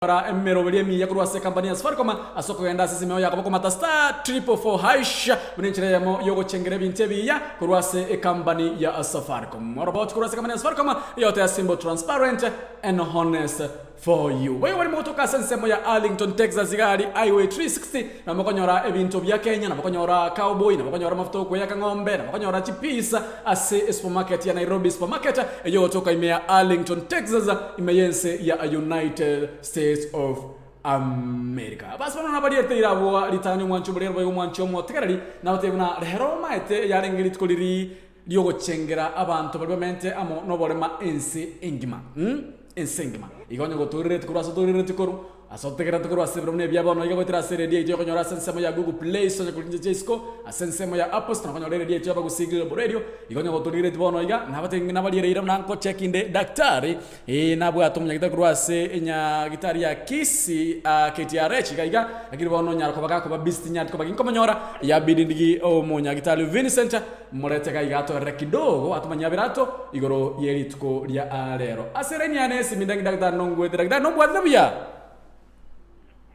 Konyora emeroberi emiya korwa ase ekampani ya Safaricom ase okogenda ase esimeo yakoba komata star triple four hash buna enchera eyemo yogochengera ebinto ebiya korwa ase ekampani ya Safaricom. Oroboti korwa ase ekampani ya Safaricom eyote simple, transparent and honest for you. Boigo barimo gotoka ase ensemo ya Arlington, Texas iga aria Highway 360 nabo mokonyora ebinto bia Kenya, nabo okonyora cowboy, nabo okonyora amafuta okweyaka ng'ombe, nabo okonyora chipeas ase esupermarket ya Nairobi Supermarket eyio egotoka ime ya Arlington, Texas, ime y'ense ya United States of America. Basi bono nabariete ira abwo ritang'ani omwanchi oborero boigo omwanchi omotegereri, nabatebie buna rero omaete yarenge rituko riria riogochengera abanto baria bamente amo noborema ense engima. Ense engima. Igo onye gotorireti korwa ase otorireti korwa, Ase otegerete korwa ase ebiro buna ebia bono, iga goetera ase eredio yaito yokonyora ase ensemo ya Google Play Store onye korigia chinsa chia isiko, ase ensemo ya Apple Store nakonyora eredio yaito y'Abagusii Global Radio, igo onye gotorigereti bono iga, nabatebie nabariereire buna nkocheki inde daktari, ee nabwate omonyagitari korwa ase enyagitari ya Kisii ah, KTRH iga iga, lakini bono onyara koba gakoba busy tinyareti koba ginkomonyora, yabidi ndigi omonyagitari Vincent Morete iga iga atoerere kidogo atomanye aberato igoro ye rituko ria arero. Ase eraini yane esimi ndangi daktari nongwete daktari nombwatete buya?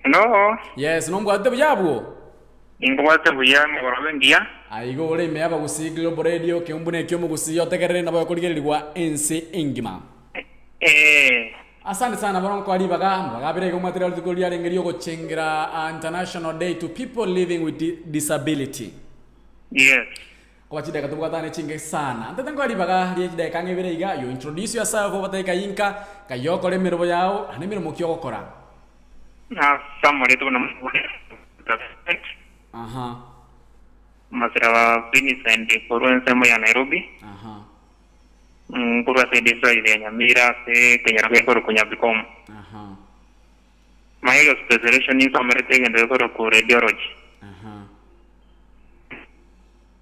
Hello. Yes nombwatete buya abwo? Ninkobwate buya emegoroba engiya. Aiga ore ime y'Abagusii Global Radio keumbu na eki'omogusii otegerere nabo ekorigererigwa ense engima. Ee. Asante sana bono nkoa ribaga mobagabere iga omwatera rituko riarenge riogochengera International Day to People Living with Disability. Yes. Koba chidakika tobwatane chinke sana. Ntete nkoe ribaga rie chidakika ang'e ibere iga, you introduce yourself obatebie kai inka, kai okore emeremo yao, naende emeremo ki ogokora. Ase amarieta buna Aha. Masira wa Vincent korwa ensemo ya Nairobi. Aha. Nkorwa ase edistrict ya Nyamira ase ekenyoro gekorokwa Nyabikomu. Aha. My area of specialization ninsomerete egento gekorokwa radiology. Aha.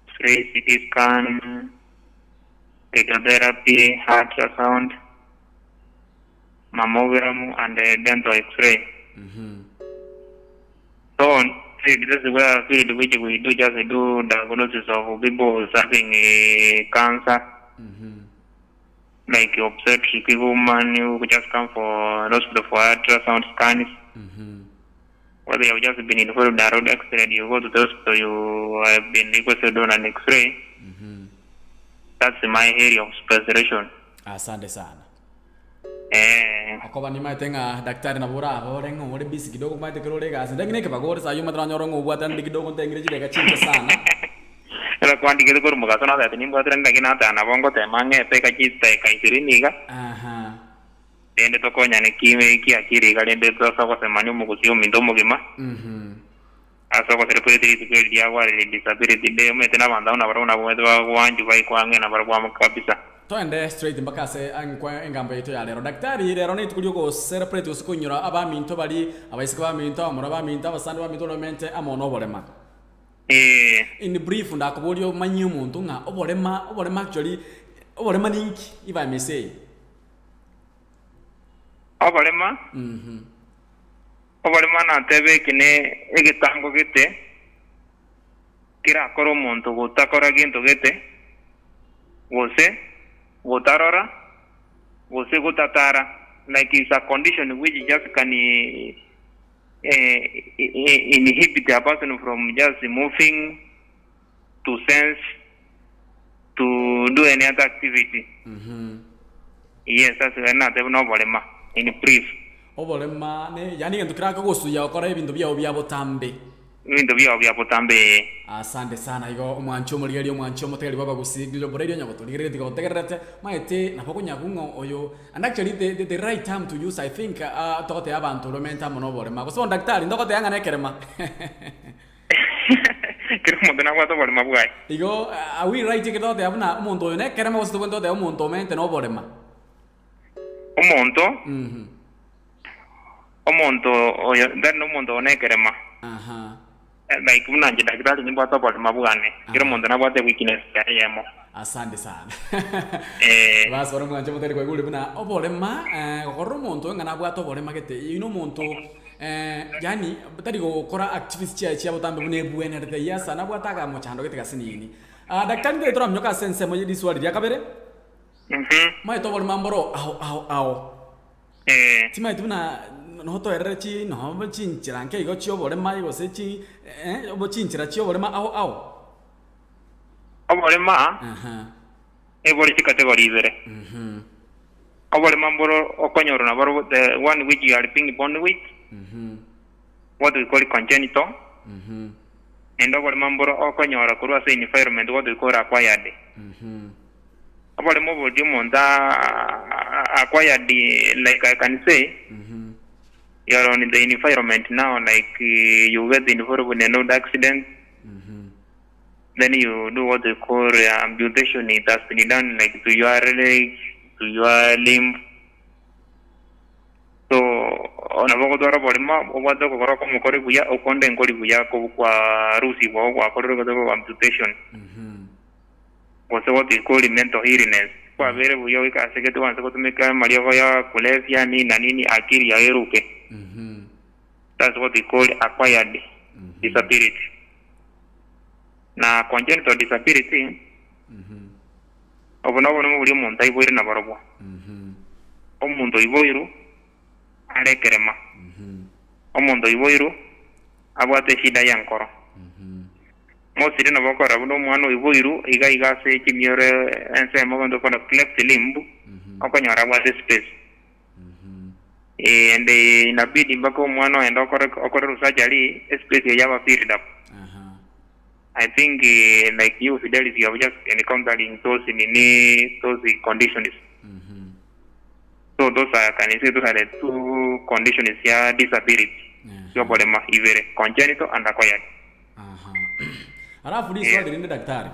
X-ray, CT scan, radiotherapy, ultrasound, mammogram and dental x-ray. So this is where field which we do just do diagnosis of people who's having cancer. Like obstetric woman who just come for hospital for ultrasound scans. Whether you have just been involved in a road accident, you go to the hospital, you have been requested on an x-ray. That's my area of specialization. Asante sana. Eh, Okoba nimaete ng'a daktari nabo orabore ng'a ore busy kidogo omanyete ekero ore egasi ntang'ina ekebago ore sayi omanyete nonyore ng'a obwatanire kidogo ntang'ire chidakika chinke sana. Ekero kwandikete korwa mogaso natebete nimbwaterane naki nateba nabo ngotema ng'ete eka chidakika ishirini iga. Aha. Rende tokonyane ki kiakiri iga rende ase ogosemania omogusii ominto omogima, ase ogocelebrate rituko eri ria World Disability Day, omanyete nabanto abwo nabarabwo nabwo bagwanchwa baikwa ang'e nabarabwo amo kabisa. Toende straight mpaka ase enkwa engambo yaito ya rero. Daktari, rero nerituko riogo celebrate gose koinyora abaminto baria, abaiseke baminto, abamura baminto, abasani baminto baria bamente amo noborema. Ee. In brief ndakoborie omanyie omonto ng'a oborema, oborema actually, oborema ninki if I may say? Oborema, oborema natebe eki ne egetango gete kerakore omonto gotakora gento gete, gose gotarora, gose gotatara, like is a condition which just can inhibit a person from just moving to sense to do any other activity. Yes, ase iga natebe na oborema in brief. Oborema ne yaani egento kera akogosuya gokora ebinto biao bia botambe. Ebinto biao bia botambe ee. Asante sana igo omwanchi omorigereria omwanchi omotegereri bw'abagusii Global Radio onye gotorigereria tiga gotegererete maete nabo okonyagwa ng'a oyo and actually the, the, the right term to use I think uh, togotebia abanto oromente amo na oborema gose bono daktari ndogoteba ng'a nekerema Kera omonto nabwate oborema bwaye. Igo are we right ekero togoteba buna omonto oyo nekerema gose tobwenerete goteba omonto omente noborema? Omonto, omonto oyo tari nomonto oyo nekerema. Aha. Like buna inche daktari nimbwate oborema bwane. Kera omonto nabwate weakness yaye eyemo. Asante sana. Eh. Basi bono mwanche motari kwaigure buna oborema eh, gokorora omonto ng'a nabwate oborema gete, oyio nomonto Yaani tari gokora activities chiaye chia botambe buna ebwenerete, yes nabwate akamochando gete gasinini. Ah, daktari ntari toraminyoka ase ensemo ye riswali ria kabere, Mhm. maete oborema mboro ao ao ao. Eh. Timaeti buna Notoerere chi nobo chinchera nke igo chi'oborema gose chi eh, obo chinchera chi'oborema ao ao. Oborema Aha. ebore chicategory ibere. Oborema mboro okonyorwa naboro the one which you are being born with, what we call congenital, naende oborema mboro okonyora korwa ase environment, what we call acquired. Oborema oboria omonto acquired, like I can say, you are on the environment now, like you get involved in a road accident, then you do what they call amputation. It has been done like to your leg, to your limb. So nabo ogotwara oboremo obwate okogoro okomo kore buya okonde nkori buya kwarusigwa gwakorerwe gose amputation, gose what we call mental illness, kwabere buya oikasegete wanse gotumeka amariogo ya kulevya nini na nini, akili yaeruke. That's what we call acquired disability. Na congenital disability, obo nabo nabo buri omonto aiboire nabarobwo. Omonto oiboirwe are ekerema, omonto oiboirwe abwate eshida ya nkoro, mostly nabo okora buna omwana oiboirwe iga iga ase chimioro ensemo abanto okora cleft limb, okonyora abwate space. And inabidi mpaka omwana oende okore surgery, espace eye yaba filled up. I think like you, Fidelis, you have just encountering those nini, those conditions. So those are, can you say those are the two conditions ya disability? Yoborema ibere, congenital and acquired. Aha. Alafu riswali rinde, daktari.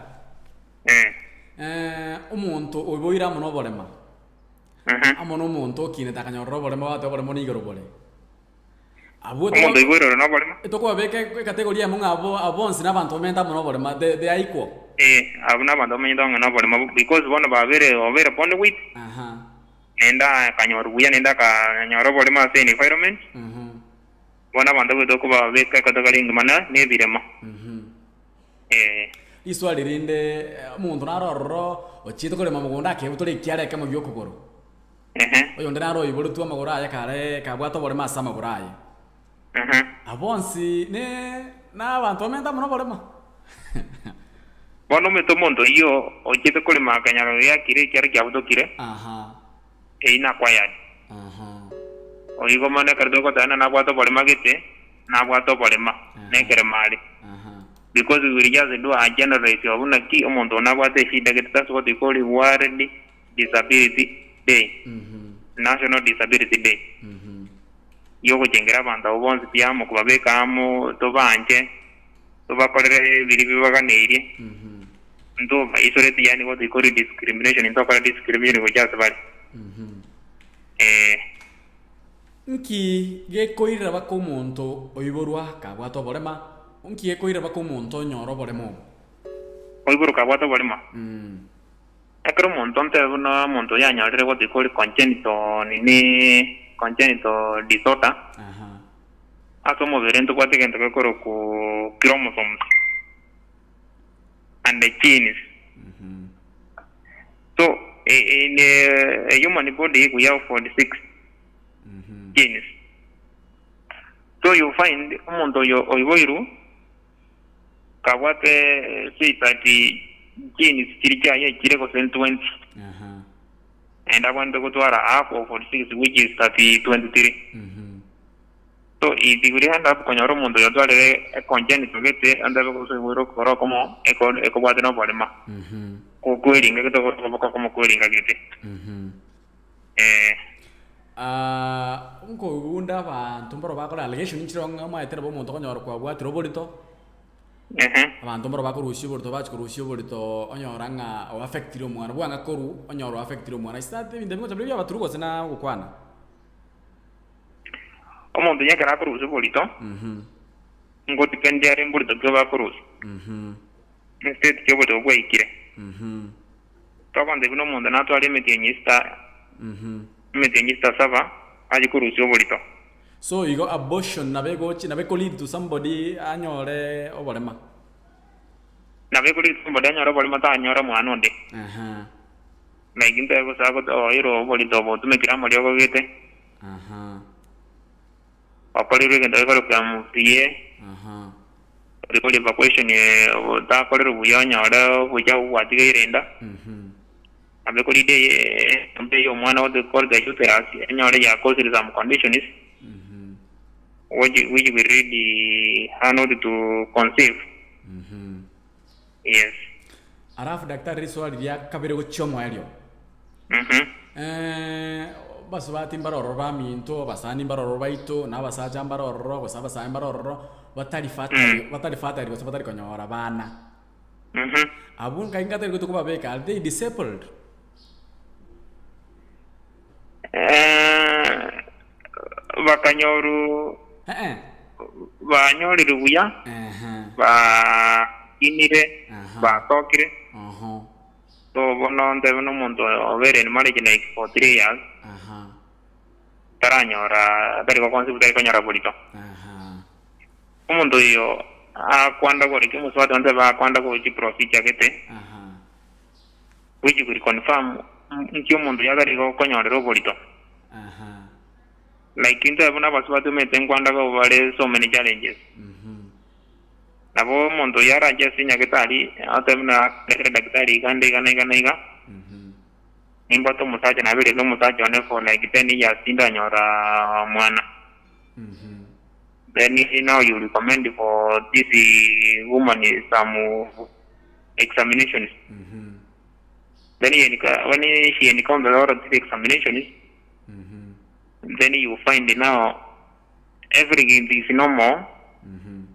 Omonto oiboire amo noborema amo nomonto okinete akanyorora oborema bate oborema nigoro bore abwo. Omonto oiboire noborema. Tokobabeka ecategory emo ng'a abo bonsi n'abanto bamente amo noborema, they are equal. Abo n'abanto bamenyete ang'e noborema because bono babere obere born with, nenda akanyora buya, nenda akanyora oborema ase environment. Bono abanto goeta okobabeka ecategory engima na nebirema. Riswali rinde, omonto naro ororo ochiete korema mogondo akebutore ekiara ekemo gia okogoro. Oyonde naro oiboretwe amagoro aye kare kabwate oborema ase amagoro aye. Abonsi ne n'abanto bamente amo noborema. Bono omanyete omonto oyio ochiete korema akanyara giakire ekiara kiabutokire, eyio na acquired. Oigo mono ekero togoteba nabwate oborema gete, nabwate oborema nekerema are. Because we will just do a generalize of naki omonto nabwate eshida gete. That's what we call World Disability Day, National Disability Day, yogochengera abanto abo bonsi pi amo, kobabeka amo, tobanche tobakorere biri bibaganeirie, ntoba isolate, yani what we call discrimination, ntokora discrimination gocha ase bare. Nki gekoirera baka omonto oiborwa kabwate oborema, nki gekoirera baka omonto onyora oborema obo? Oiborwa kabwate oborema. Ekero omonto ntebe buna omonto oyo anyorire what we call congenital nini, congenital disorder, ase omobere ntobwate egento gekoroku chromosomes and the genes. So in a human body we have 46 genes. So you find omonto oyo oiboirwe kabwate, say, 30 genes chiri chiaye chire gose 20, and abwanete gotwara half of 46, which is 30, 23. So it will end up konyora omonto oyo otwarire congenital gete andabe gose oiboirwe okogoro okomo ekobwate noborema, kweringa gete okoboko okomo kweringa gete. Ah, nkogunda abanto mbaro bakora allegation nchire ng'a omanyete nabo omonto okonyora kwabwatire oborito. Abanto mbaro bakorusia oborito, bachi korusia oborito onyora ng'a oaffectire omwana bwanga koru onyora oaffectire omwana. Is that ebinto ebi ngocha bire biabaturu gose na gokwana? Omonto nyekero akorusia oborito, ngodepend are mborito ki bakorusia, state ki oborito bwaikire. Tokonte buna omonto natware emetienyi 6, emetienyi 6, 7 achi korusia oborito. So igo abortion nabo egochi nabo eko lead to somebody anyore oborema. Nabo ekori somebody anyore oborema, tanyora omwana onde. Like ntebe gose oire oborito obo otumekire amariogo gete. Okorirwe egento gekorokwa MVA, Aha. orikori evacuation otakorerwe buya onyore obochafu bwatigaire enda. Mhm. Abe korende eye embe ya omwana what they call the uterus enyore ya caused some conditions Mhm. which, which will lead her not to conceive. Mhm. Yes. Alafu daktari riswali ria kabere gochia omoerio. Mhm. Eh, basubati mbarororo baminto, abasani mbarororo baito, na abasacha mbarororo, gose abasae mbarororo, batari fertile, batari fertile gose batari konyora bana. Mhm. Abwo nkai ngatari gotu kobabeka, are they disabled? Eh, bakanyoru Eh eh. banyorire buya Ehe. bakinire Aha. batokire Oho. so bono ntebe nomonto obere in marriage like for 3 years Aha. taranyora tari goconceive tari konyora borito Aha. omonto oyo akwanda goreki omusubati onte bakwanda gochi procedure gete Aha. which will confirm nki omonto yagari gokonyorera oborito Aha. like intebe buna abasubati omete nkwanda go bare so many challenges Mhm. nabo omonto oyo arache ase nyagetari atebe buna akere daktari iga nde iga na iga na iga Mhm. nimbwate omosacha nabere na omosacha one for like 10 years tindanyora mwana Mhm. then now you recommend for this woman some examinations Mhm. then he when she encountered all of these examinations Mhm. then you find now everything is normal Mhm.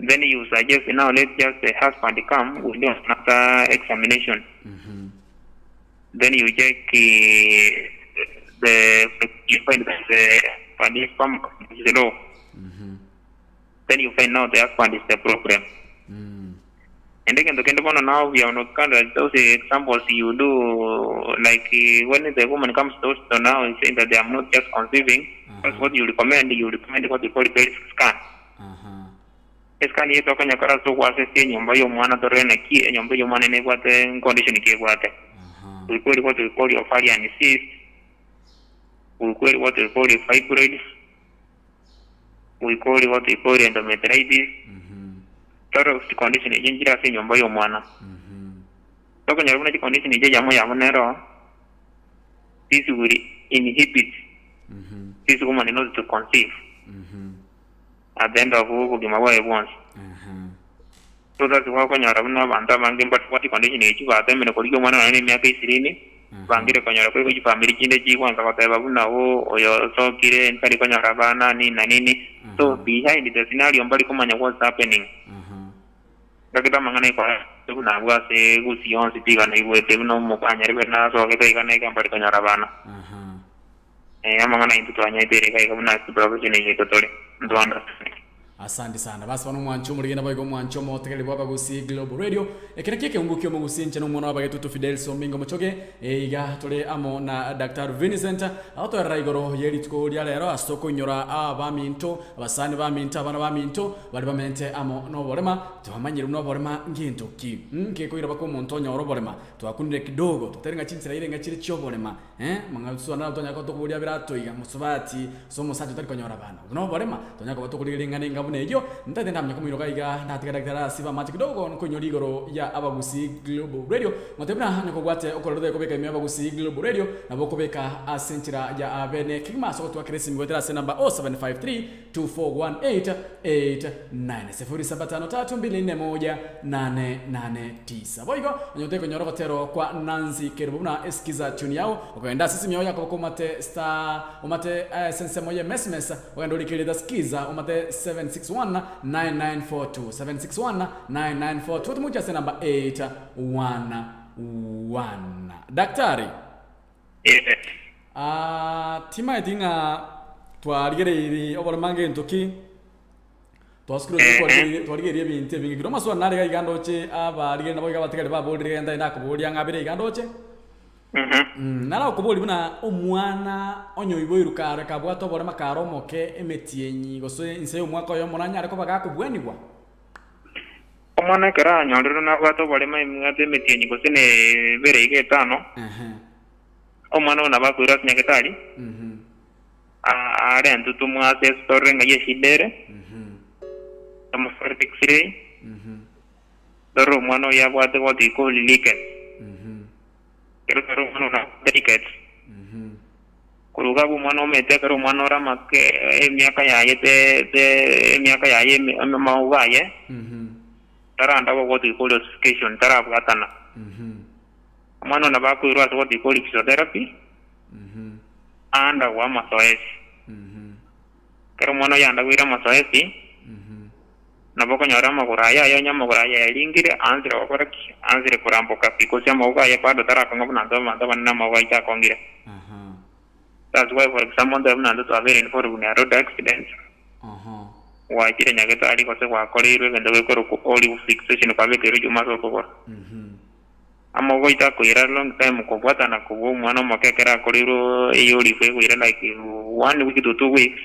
then you suggest now let just the husband come we do another examination Mhm. then you check the you find that the husband is sperm is low Mhm. then you find now the husband is the problem Mm. and again the kind of now we are not kind of those examples you do like when the woman comes to hospital now and saying that they are not just conceiving that's what you recommend what you call pelvic scan Aha. scan yetu akanyakara so kwasesi enyomba y'omwana torere naki enyomba y'omwana nebwate condition kebwate Aha. we call what we call ovarian cyst we call what we call fibroids we call what we call endometritis Mhm. sort of condition ejo njira ase enyomba y'omwana Mhm. tokonyora buna chicondition ejo yamo yamo nero this will inhibit Mhm. this woman not to conceive Mhm. at the end of obogima bwaye bwonsi Aha. so that's why okonyora buna abanto abange mbabwate condition echi batemire korigia omwana nonye na emiaka 20 bangire konyora kuri chifamiri chinde chikwanza goteba buna o oyo sokire ntari konyora abana nini na nini so behind the scenario mbari komanya what's happening Aha. gakita mang'ana ikora buna bwase gusi yonsi tigana igwete buna omokanyari bena sogete igana iga mbari konyora abana Aha. Amang'ana intwe twanyaite iga iga buna profession yetu tore ntu understand. Asante sana basi bano mwancho murigenda baigo mwancho motegeri bwa Bagusi Global Radio ekere keke unguki omugusi nche n'omwana wabagetutu Fidel Somingo Mochoge eiga tore amo na Dr. Vincent aho twerera igoro yerituko ria rero ase tokoinyora abaminto abasani baminto abana baminto bari bamente amo noborema twamanyire noborema nginto ki nkekoira bako omonto onyora oborema twakunire kidogo toterenga chinchera irenga chire chioborema mang'atusana tonyaka tokoboria biratoiga musubati so omosacha otari konyora abana noborema tonyaka batokorirengana enga buna eyo ntate ndamenya komoiroka iga ndatiga daktari asiba amache kidogo nkonyora igoro ya Abagusi Global Radio ngotebina nyakobwate okororete kobeka ime Abagusi Global Radio nabo kobeka ase enchera ya abene kigima ase ogotwakera esimi goetera ase namba 0753 2418 89 0753241889 boigo onyote konyora ogotero kwa Nancy Kerubo buna esikiza tune yao okogenda ase esimi yao yakoboka omate star omate sensemo ye mesmes ogenda orikereta skiza omate 761 9942 761 9942 tumucha ase namba 811 daktari. Yes. Timaeti ng'a twarigereiri oborema ngento ki twasukire twarigereire ebinto ebinge kiro amaswali nare iga iga ndoche abarigere nabo iga abatigari baborire genda nakoboria ng'abere iga ndoche. Nara okobori buna omwana onyoiboirwe kare kabwate oborema kare omoke emetienyi gose inse ya omwaka oyo omonanyare koba gakobwenigwa. Omwana ekero anyorire nabwate oborema emwate emetienyi gose ne ebere iga etano Ehe. omwana oyo nabo akoirwa ase nyagetari. Arentwe tomwase torore ng'ai eshida ere, tomosorete x-ray, torore omwana oyo abwate what we call rickets. Ekero torore omwana oyo nabwate rickets, korwa iga abwo omwana omanyete ekero omwana ore amake emiaka yaye te te emiaka yaye eme amauga aye, tarandaba what we call ossification, tarabwatana. Omwana oyo nabo akoirwa ase what we call physiotherapy, aandagwe amasoesi. Ekero omwana oyio aandagweire amasoesi, nabo okonyora amagoro aye aye onye amagoro aye aeringire, aansire gokora ki? Aansire koramboka pi, gose amaboko aye bado tarakong'a buna intwe abanto abanene amaboko aito akong'ire. That's why for example ntobe buna intwe twabeire involved in a road accident, gwachire nyagetari gose gwakoreirwe egento gekorokwa olive fixation kwabekeirwe chuma ase okogoro. Amo goita koira long time kobwatana kobua omwana omoke ekero akoreirwe ey'olifu egoira like one week to 2 weeks,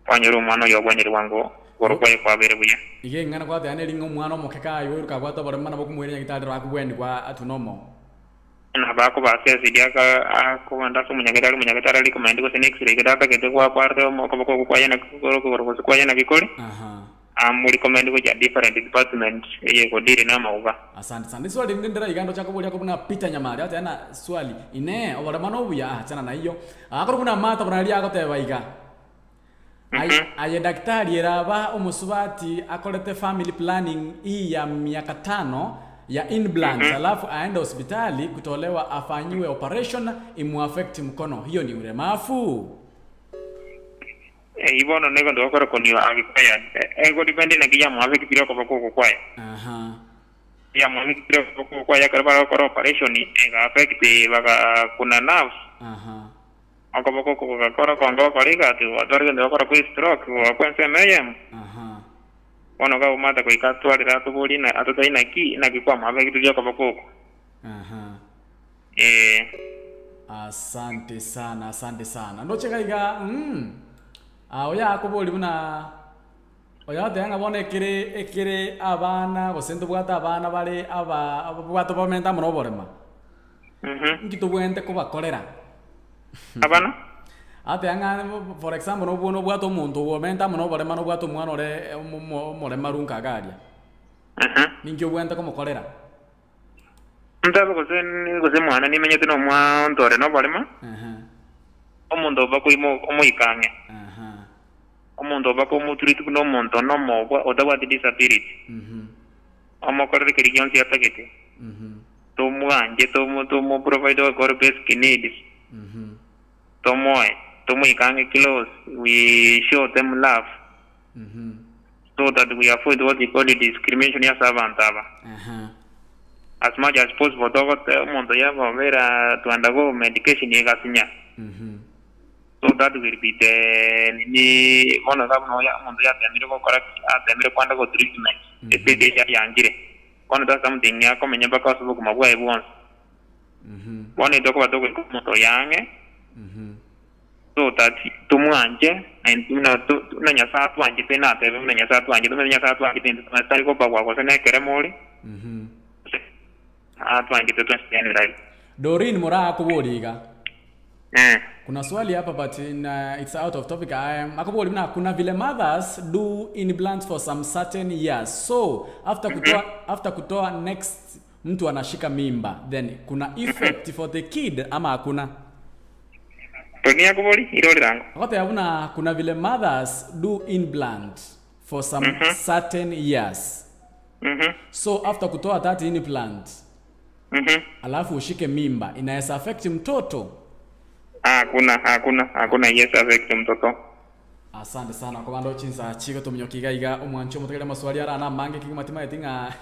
kwanyora omwana oyo obwenerwe bwango okogoro kwaye kwabeire buya. Iga eng'ana gwateba neri ng'a omwana omoke kaiboirwe kabwate oboremu nabo okomoira nyagetari rakobweni kwa atwe nomo. Nabo akoba assessed aka akogenda ase omonyagetari, omonyagetari a recommend gose ne x-ray gete atagete goakwa arore okoboko okwo kwaye naki okogoro gose kwaye naki kore. Amorecommend gochia different department eye egodeal na amauga. Asante sana. Riswali rinde ndire iga ndocha koboria buna Peter Nyamari agoteba na swali inee oborema nobuya ah achana naiyo. Akore buna Martha buna riria agoteba iga. Aye, aye daktari eraba omosubati akorete family planning hii ya miaka tano ya inblants alafu aende hospitali kutolewa afanyiwe operation imuaffect mkono hiyo ni uremafu? Eyio bono negento gokora koniwa acquired. Egodepend naki yamoabekire okoboko oko kwaye. Yamoabekire okoboko oko kwaye ekero bare gokora operation ega affect bagakuna nerves. Okoboko oko gogakora konge gokora iga ati gwatwara egento gokora kwa stroke gogakwa ensemo eyemo. Bono gabomata goika atwarire atoborie na atotebie naki naki kwamoabekire okoboko oko. Ee. Asante sana, asante sana. Ndoche iga iga ah oyo akobori buna oyo agoteba ng'a bono ekere ekere abana gose ntobwate abana bare aba ababwate bamenyete amo na oborema, nki tobwenerete kobakorera? Abana? Agoteba ng'a for example nobwo nobwate omonto obomente amo na oborema nobwate omwana ore omo omoremaru nka iga aria, ninki obwenerete komokorera? Ntabe gose gose mwana nimenyete nomonto ore noborimo, omonto obakoima omoika ang'e, omonto obakomotreat buna omonto nomo otabwati disability, omokorere keria gionsi atagete, tomwanche tomo tomo provide all basic needs, tomoe, tomoike ang'e close, we show them love, so that we avoid what we call discrimination ase abanto aba. As much as possible togote omonto yababera to undergo medication egasinya so that will be the nini bono iga buna oya omonto yatemire gokora ki atemire ko undergo treatment estate eye yayangire bono that's something akomenya mpaka ase obogima bwaye bwonsi. Bono etokoba togoika omonto oyo ang'e so that tomwanche na intwe buna to buna Nyasae atwanchete natebe buna Nyasae atwanchete, omanyete Nyasae atwanchete intwe tari tari kobagwa gose na ekeremo ore, gose atwanchete twensi generally. Doreen Moraa akoboria iga, Eh. Kuna swali hapa but in, it's out of topic. Akoboria buna kuna vile mothers do implants for some certain years so after kutoa after kutoa next mtu anashika mimba then kuna effect for the kid ama hakuna? Tony akobori, ira ore rango. Agoteba buna kuna vile mothers do implant for some certain years so after kutoa that implant alafu ushike mimba inaweza affect mtoto? Hakuna, hakuna, hakuna yes affect mtoto. Asante sana kobanda ochinsa chigotominyoka iga iga omwancho omotegerere amaswali ara namange kegima timaeti ng'a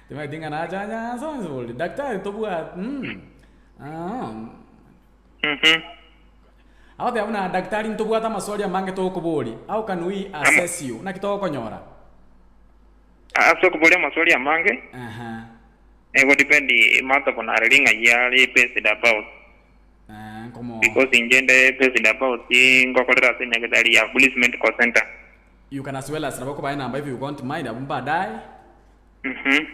timaeti ng'a nacha nyansa onsi bori daktari tobwa ah. Agoteba buna daktari ntobwate amaswali amange togokoboria, how can we assess you? Naki togokonyora? Ase okoboria amaswali amange, ego depend matter buna areri ng'ai are based about. Eh, nkomo Because inche nde based about ngokorera ase nyagetari ya Police Medical Center. You can as well as nabo kobae namba if you want mind abwo baadaye.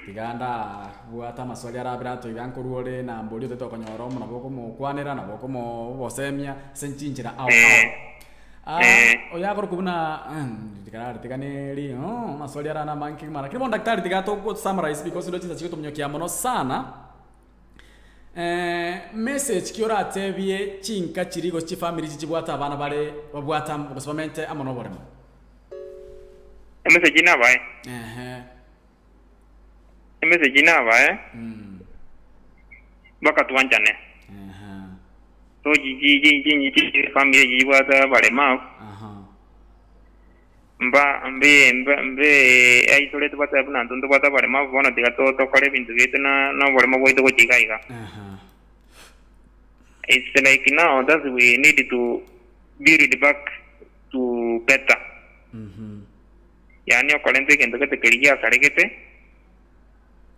Tiga ndabwate amaswali arabere ato iga nkorwa ore enamba oria otagete okonyora omo nabo okomokwanera nabo okomobosemia ase chinchera ao ao. Ah, oyo akorokwa buna tiga tiga neri amaswali ara namange kegima lakini bono daktari tiga togo summarize because ndo chinsa chigotomonyokia mono sana. Message ki oratebie chinka chiria gose chifamiri echi chibwate abana bare babwate amo gose bamente amo na oboremo? Emessage nabae. Ehe. Emessage nabae. Mpaka twanchane. Ehe. So chi chi chi chi chi chifamiri echi chibwate abaremavu. Aha. Mba mbe mbe mbe isolate batebe buna intwe ntobwate abaremavu bono tiga to tokore ebinto biaito na na oboremo bwaito gochia iga iga. Aha. It's like now that's we need to build back to better. Yaani okorenta egento gete keria giasaregete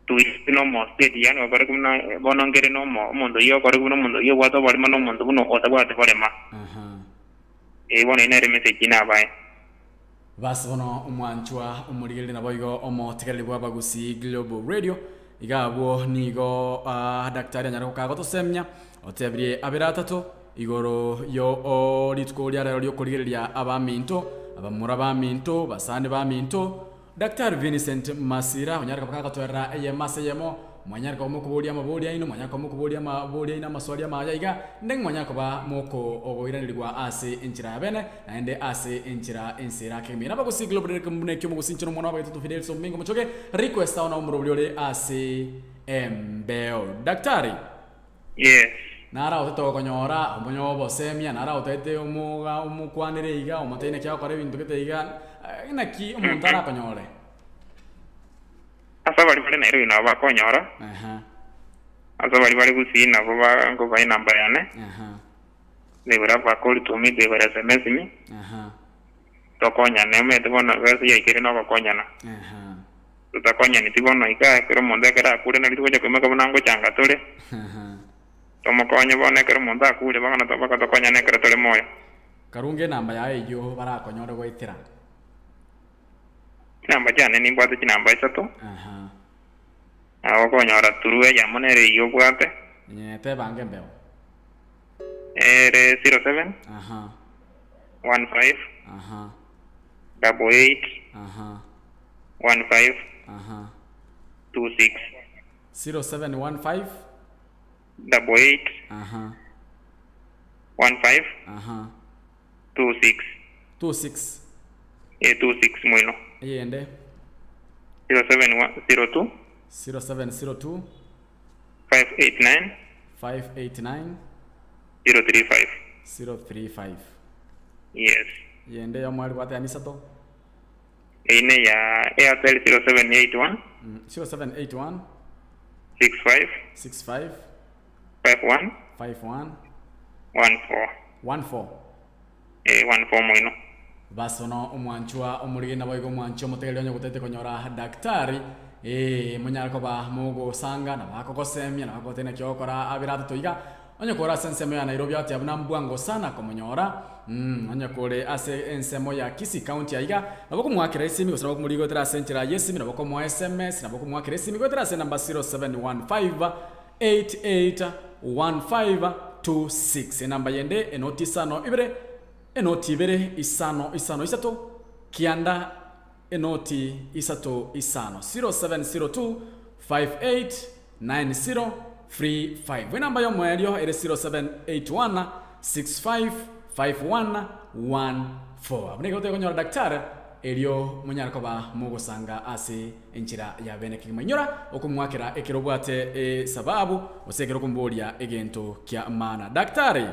to its normal state yaani okore buna bono nkere na omo omonto oyio okore buna omonto oyio obwate oborema na omonto buna otabwati borema. Aha. Ee bono eyio nere emessage nabae. Basi bono omwanchwa omorigereria naboigo omotegereri bw'Abagusii Global Radio, iga abwo nigo ah, daktari anyare gokaa gotosemia, otebirie abere atato igoro yo o rituko ria rero riokorigereria abaminto, abamura baminto, basani baminto, Daktari Vincent Masira onyare koba kagotoerera eyemo ase eyemo, mwanyare koba mokoboria amaborio aino, mwanyare koba mokoboria amaborio aino amaswali amaya iga, naende mwanyare koba mokooiranerigwa ase enchera ya bene, naende ase enchera ense erake ime. Nabagusii Global Direct buna ekio omogusinchera omwana w'abagetoto Fidel Somingo Mochoge, request ao nao omorobori ore ase embeo. Daktari. Yes. Naro otete gokonyora omonye obosemia, naro otete omoga omokwanere iga, omotebi naki agokora ebinto gete iga, naki omonto arakonyore? Ase abaria bare Nairobi nabo bakonyora, Ehe, ase abaria bare Gusii nabo ba nkobae enamba yane, ehe, they will have a call to me, they will sms me, ehe, tokonyane, omanyete bono egasi yaikire nogokonyana. ehe, Totakonyaneti bono iga, ekero omonto ekero akure nari togocha koimoka buna ngochanga tore, ehe. tomokonye bono ekero omonto akure bono mpaka tokonyane ekero tore moyo. Karunge enamba yaye eyio barakonyore goetera. Chinamba chiane nimbwate chinamba isato, Aha. nabo okonyora through eyemo nere eyio obwate, Ee, tebange embeo. ere 07 Aha. 15 Aha. 88 Aha. 15 Aha. 26 0715 88 Aha. 15 Aha. 26 26 eh, 26 mwino eyende 0702 0702 589 589 035 035 yes yende yomwari gwateba misato eine ya Airtel 0781 0781 65 65 51 51 14 14 eh, 14 mwino Basono omwanchwa omorige naboigo omwanchi omotegereri onye gotete konyora daktari eh, monyare koba mogosanga na bakogosemia na bagotebia naki ogokora abere atato iga onye kore ase ensemo ya Nairobi agotebi buna mbwango sana komonyora mm, onye kore ase ensemo ya Kisii county aiga nabo okomoakera esimi gose nabo okomorigotera ase enchera ya esimi nabo okomoa sms nabo okomoakera esimi goetera ase enamba 0715 881526 enamba yende enoti isano ibere Enoti ibere isano isano isato kianda enoti isato isano 0702 5890 35 Enamba y'omoerio ere 0781 65 51 14 Abwo nigo tokonyora daktari erio monyare koba mogosanga ase enchera ya bene kegima. Inyora okomwakera ekero obwate esababu gose ekero okomoboria egento kia maana. Daktari!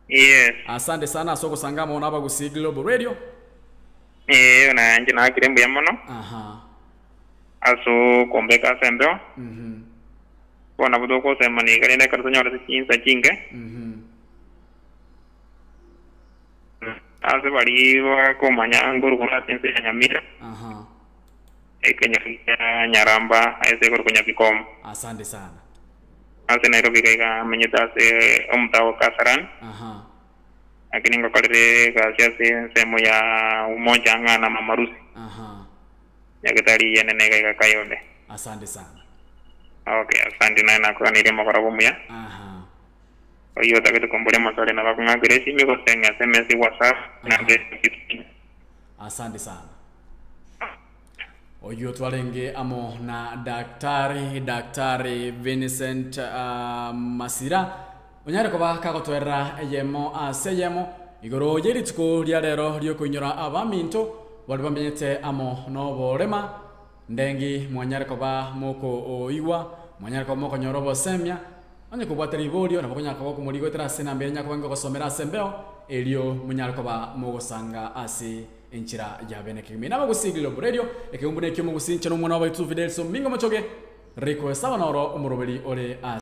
Yes. Asante sana ase ogosanga amo n'Abagusii Global Radio. Ee, na inche naakire mbuya mono Aha. ase okombeka ase embeo. Mhm. Bono nabo togosemania iga rende ekero tonyorete chinsa chinke. Mhm. Ase baria bakomanya nkorwa ase ense ya Nyamira, Aha. ekenyoro kia Nyaramba ase ekorokwa Nyabikomo. Asante sana. Ase Nairobi iga iga amenyete ase omotao o Kasarani, Aha. lakini ngokorire egasi ase ensemo ya Umoja ang'a na Mama Lucy, Aha. nyagetari enene iga iga Kayole. Asante sana. Okay, asante naye nakwanire mogoroba omuya. Aha. Oyo otagete komboria amaswali nabo akong'akera esimi gose ng'a SMS WhatsApp namba 15. Asante sana. Oyo twarenge amo na daktari daktari Vincent Masira onyare koba kagotwerera eyemo ase eyemo igoro ye rituko ria rero riokoinyora abaminto baria bamenyete amo noborema ndengi mwanyare koba mokoigwa mwanyare koba mokonyora obosemia onye kobwate riborio nabo okonyara koba okomorigoetera ase enamba ere nyakoba ngogosomera ase embeo erio monyare koba mogosanga ase enchera ya bene kegima. Inaba gose Global Radio ekeumbu nekio mogusincha nomwana wa baitu Fidel Somingo Mochoge request aba noro omoroberi ore ase.